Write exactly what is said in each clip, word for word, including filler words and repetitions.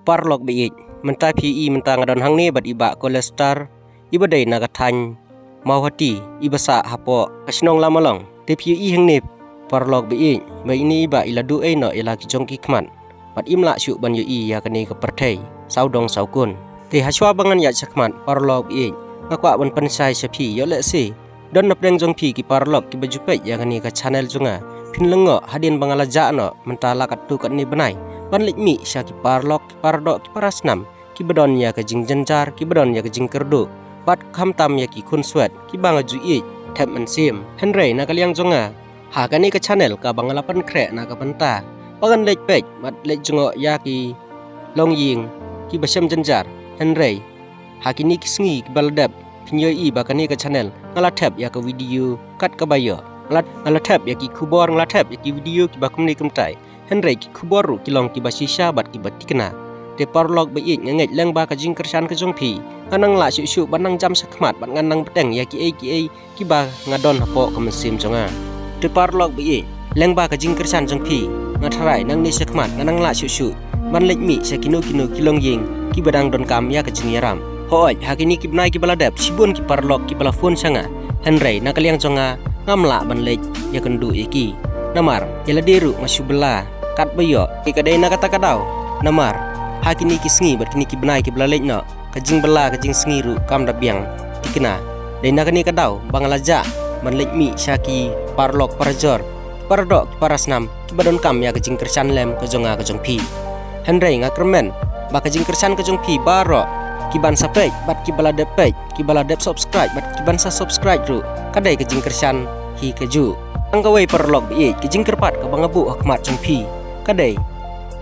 Paralok ba ïeit, mynta phi ïohi mynta nga don hangne bad i Bah Kolestar, iba dei na ka thaiñ Mawhati, iba sah hapoh ka shnong Lamalong. Te phi ïohi hangne paralok ba ïeit, ba ine i Bah i la duh ei noh ïa la ki jong ki khmat. Bad im lah shuh ban ïohi ïa kane ka pyrthei sawdong sawkun. Te hashwa ba ngan ïaid shakhmat paralok ba ïeit, nga kwah ban pynshai sha phi, ïoh lehse don na pdeng jong phi ki paralok kiba ju peit ïa kane ka channel jong nga. Phin lyngngoh hadien ba nga la jah noh mynta la katto katne bnai ban leit mih sha ki paralok, ki paradoh, ki parasnam kiba don ïa ka jingjynjar, kiba don ïa ka jingkyrduh, bad khamtam ïa ki khunswet kiba nga ju ïeit thep mynsiem. Hynrei na ka liang jong nga, ha kane ka channel kaba nga la pynkhreh na ka bynta ba ngan leit peit bad leit jngoh ïa ki longïing kiba shem jynjar. Hynrei ha kine ki sngi kiba la dep, phin ïohi ba kane ka channel nga la thep ïa ka video kat kaba ïoh. Nga la, nga la thep ïa ki khubor, nga la thep ïa ki video kiba kumne kumtai. Hynrei ki khubor ruh ki long kiba shisha bad kiba thikna. Te paralok ba ïeit, nga ngeit lyngba ka jingkyrshan ka jong phi, ngan nang lah shuh shuh ban nang jam shakhmat bad ngan nang bteng ïa kiei kiei kiba nga don hapoh ka mynsiem jong nga. Te paralok ba ïeit, lyngba ka jingkyrshan jong phi, nga tharai nangne shakhmat ngan nang lah shuh shuh ban leit mih sha kino kino ki longïing kiba dang donkam ïa ka jingïaram. Hooid, ha kine ki bnai kiba la dep, shibun ki paralok kiba la phone sha nga. Hynrei na ka liang jong nga, ngam lah ban leit ïakynduh ïa ki. Namar ïa lade ruh nga shu bylla katba ïoh. Te ka dei na kata ka daw, namar ha kine ki sngi bad kine ki bnai kiba la leit noh, ka jingbylla, ka jingsngi ruh kam da biang thikna. Dei na kane ka daw ba nga la jah ban leit mih sha ki paralok parajor, ki paradoh, ki parasnam kiba donkam ïa ka jingkyrshan lem ka jong nga ka jong phi. Hynrei nga kyrmen ba ka jingkyrshan ka jong phi baroh, kiban sa peit bad kiba la dep peit, kiba la dep subscribe bad kiban sa subscribe ruh, ka dei ka jingkyrshan hi kajuh. Tang kawei paralok ba ïeit, ka jingkyrpad kaba nga buh ha khmat jong phi ka dei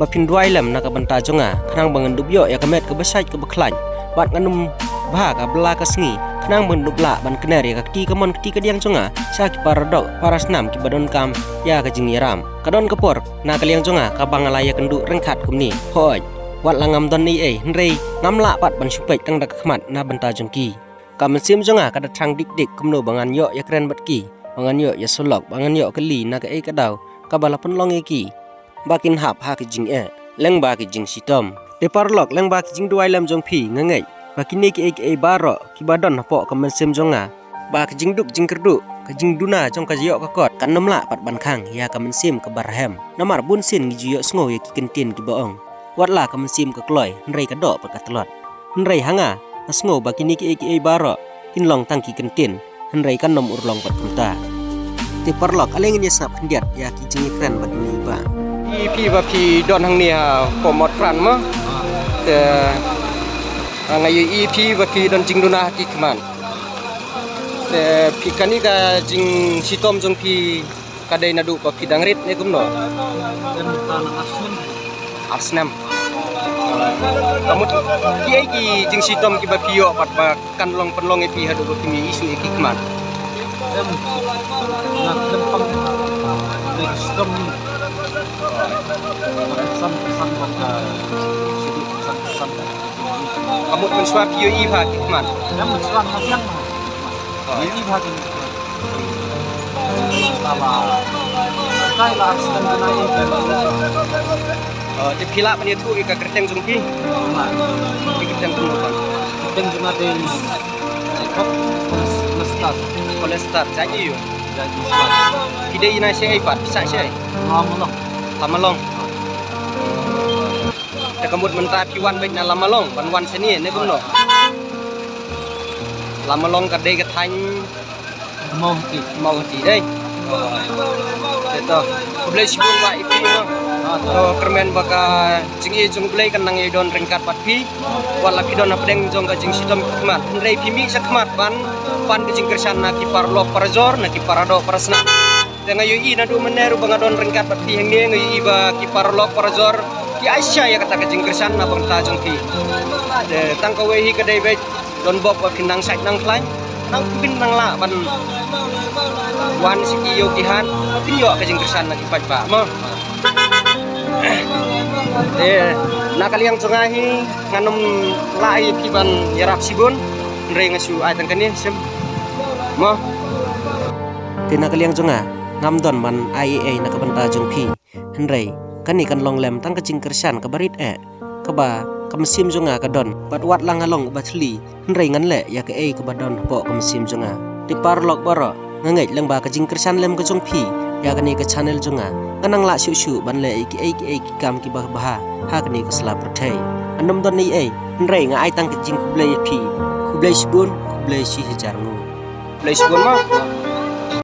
ba phin duwai lem na ka bynta jong nga, khnang ba ngan dup ïoh ïa ka met kaba shait kaba khlaiñ, bad ngan ym bha ka bylla ka sngi, khnang ba ngan dup lah ban kner ïa ka kti kamon kti kadiang jong nga sha ki paradoh parasnam kiba donkam ïa ka jingïaram. Ka don ka por na ka liang jong nga kaba nga la ïakynduh ryngkat kumne. Hooid, wat la ngam don ei ei, hynrei ngam lah pat ban shu peit tang da ka khmat na bynta jong ki. Ka mynsiem jong nga ka da thrang dik dik kumno ba ngan ïoh ïakren bad ki, ba ngan ïoh ïasulok, ba ngan ïoh kylli na kaei ka daw kaba la pynlong ïa ki ba kin hap ha ka jingeh lyngba ka jingshitom. Te paralok, lyngba ka jingduwai lem jong phi, nga ngeit ba kine kiei kiei baroh kiba don hapoh ka mynsiem jong nga, ba ka jingduk jingkyrduh, ka jingduna jong ka ïoh ka kot, kan ym lah pat ban khang ïa ka mynsiem kaba rhem. Namar bun sien ngi ju ïohsngew ïa ki kyntien kiba ong, wat la ka mynsiem ka kloi, hynrei ka doh pat ka tlot. Hynrei ha nga, nga sngew ba kine kiei kiei baroh kin long tang ki kyntien, hynrei kan ym urlong pat kumta. Te paralok, ale ngin ïa sngap khyndiat ïa ki jingïakren bad ine i Bah. Ïa phi ba phi don hangne ha Pamotphran mo. Te, ah, nga ïohi phi ba phi don jingduna ha ki khmat. Te phi, kane ka jingshitom jong phi ka dei naduh ba phi dang rit ne kumno? Em, ta na ar snem. Ar snem. Ka mut kiei ki jingshitom kiba phi ïoh pat ba kan long pynlong ïa phi haduh ba phi mih ïa ki khmat? Em, na klem pang. Dei ki shitom ni. Ba ka san ka san ba ka shitom ka san ka san. Ka mut mynshuwa phi ïohi bha ki khmat? Em, mynshuwa nga biang bha. Ïohi bha ki. Oh, te phi lah ban ïathuh ïa ka kyrteng jong phi? Ka kyrteng jong phi. Kyrteng jong nga dei Jacob Kolestar. Kolestar, jait aïu? Jait aïu? Phi dei na shaei pat, phi sah shaei? Lamalong. Lamalong. Te ka mut mynta phi wan beit na Lamalong ban wan shane ne kumno? Lamalong ka dei ka thaiñ Mawhati. Mawhati dei. Te to, khublei shibun Bah ïa phi mo. To kyrmen ba ka jingïeit jong U Blei kan nang ïa don ryngkat bad phi. Wat la phi don hapdeng jong ka jingshitom ki khmat, hynrei phi mih sha khmat ban pan ka jingkyrshan na ki paralok parajor, na ki paradoh parasnam. Te nga ïohi naduh mynne ruh ba nga don ryngkat bad phi hangne, nga ïohi ba ki paralok parajor ki ai sha ïa kata ka jingkyrshan na bynta jong phi. Te tang kawei hi ka dei beit, don bok ba phin nang shait nang khlaiñ, nang phin nang lah ban wan sha ki ïew ki hat, phin ïoh ka jingkyrshan na ki paidbah mo. Te na ka liang jong nga hi ngan ym lah ïa phi ban ïarap shibun, hynrei nga shu ai tang kane shim mo. Te na ka liang jong nga ngam don ban ai ei ei na ka bynta jong phi. Hynrei kane kan long lem tang ka jingkyrshan kaba rit eh, kaba ka mynsiem jong nga ka don, bad wat la nga long uba thylli, hynrei ngan leh ïa kaei kaba don hapoh ka mynsiem jong nga. Te paralok baroh, nga ngeit lyngba ka jingkyrshan lem ka jong phi ïa kane ka channel jong nga, nga nang lah shuh shuh ban leh ïa kiei kiei ki kam kiba bha ha kane ka sla pyrthei. Ngan ym don ei ei, hynrei nga ai tang ka jingkhublei ïa phi. Khublei shibun, khublei shi hajar nguh. Khublei shibun mo.